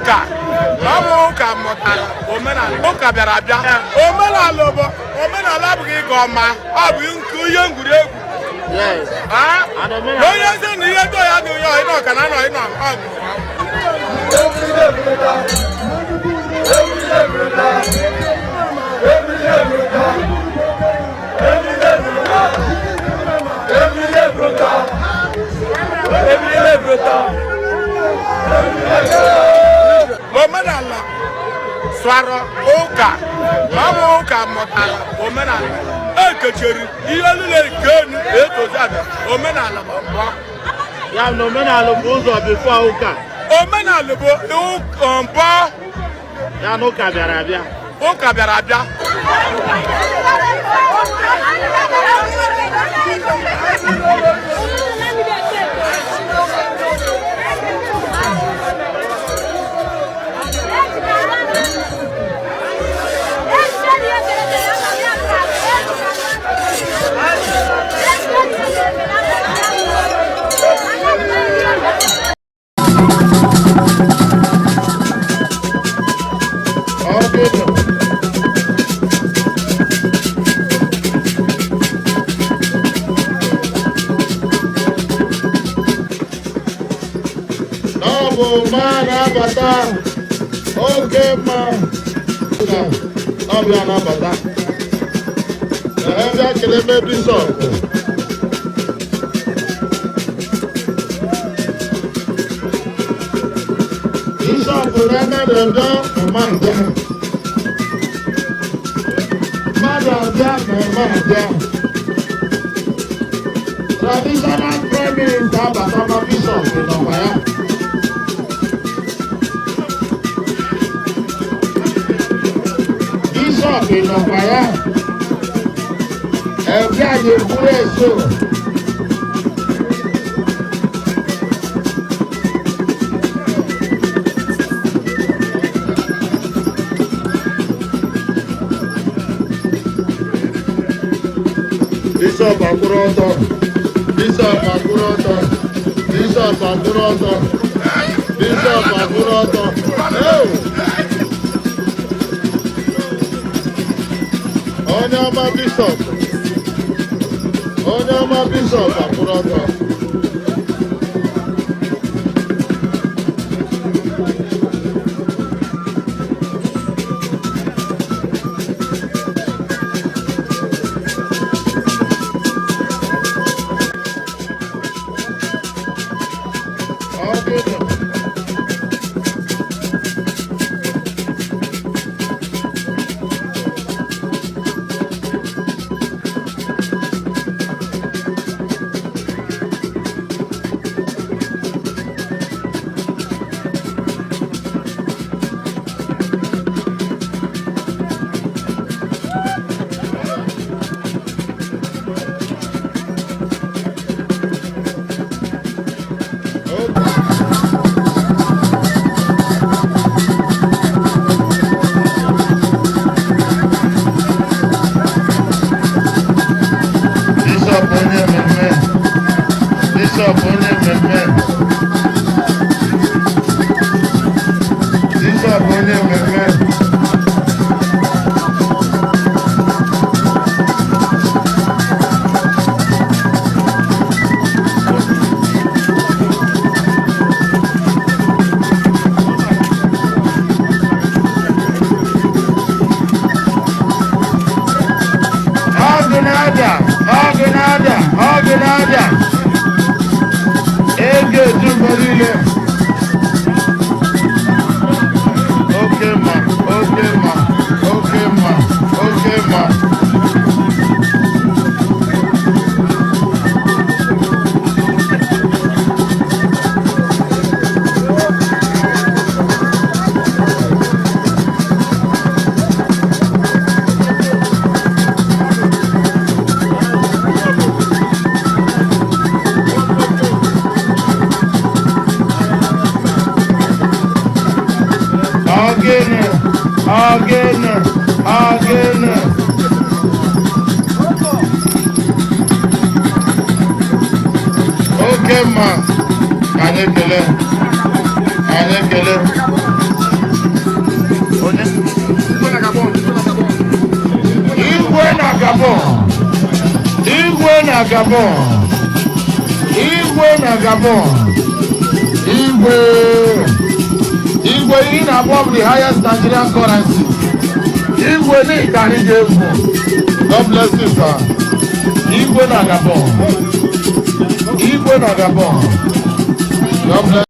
Ụka, ọ bụ ụka mụtara omenala. Ụka bịara abịa. Omenala bụ omenala, abụghị ịga ọma, ọ bụ nke ihe egwuregwu. Yes. And omenala. Onye eze na ihe ndị ya dị onye ọhịa ọka na anọ ịnọ ọ bụ. Omenala sụara ụka, ọ bụ ụka mụtara omenala. Ekechiri ihe niile nke enu etozi abịa omenala bụ mbọ. Ya na omenala bụ ụzọ before ụka. Omenala bụ mbọ. Ya na ụka bịara abịa. Ụka bịara abịa. Ọgịnị. Ọ bụ mma na-abata oke mma ọbịa na-abata. Ee, bịa kelee bishọp. Bishọp na-eme mma abịa. Mmadụ abịa na eme abịa. Traditional prime minister abata ma bishọp nọkwa ya. Bishọp nọkwa ya. Ẹbí àyè kúrò èso. Bishọp akwụrụ ọtọ. Bishọp akwụrụ ọtọ. Bishọp akwụrụ ọtọ. Bishọp akwụrụ ọtọ. Ew! Onye ọma bishọp. Onye ọma bishọp akwụrụ ọtọ. Ọgịnị. Bishọp onye mmemme. Bishọp onye mmemme. Bishọp onye mmemme. Ọgụ na-abịa, ọgụ na-abịa, ọgụ na-abịa. Ego eju mgbe niile. Oke mma, oke mma, oke mma, oke mma. Ogene, ogene, ogene. Oke mma, ka anyị ekele, ka anyị ekele. Onye? Igwe na Gabon. Igwe na Gabon. Igwe na Gabon. Igwe. Igwe 12 bụ the highest Nigerian currency. Igwe ní ìkànnì ga-egwu. God bless you, sir. Igwe na Gabon. Igwe na Gabon. God bless.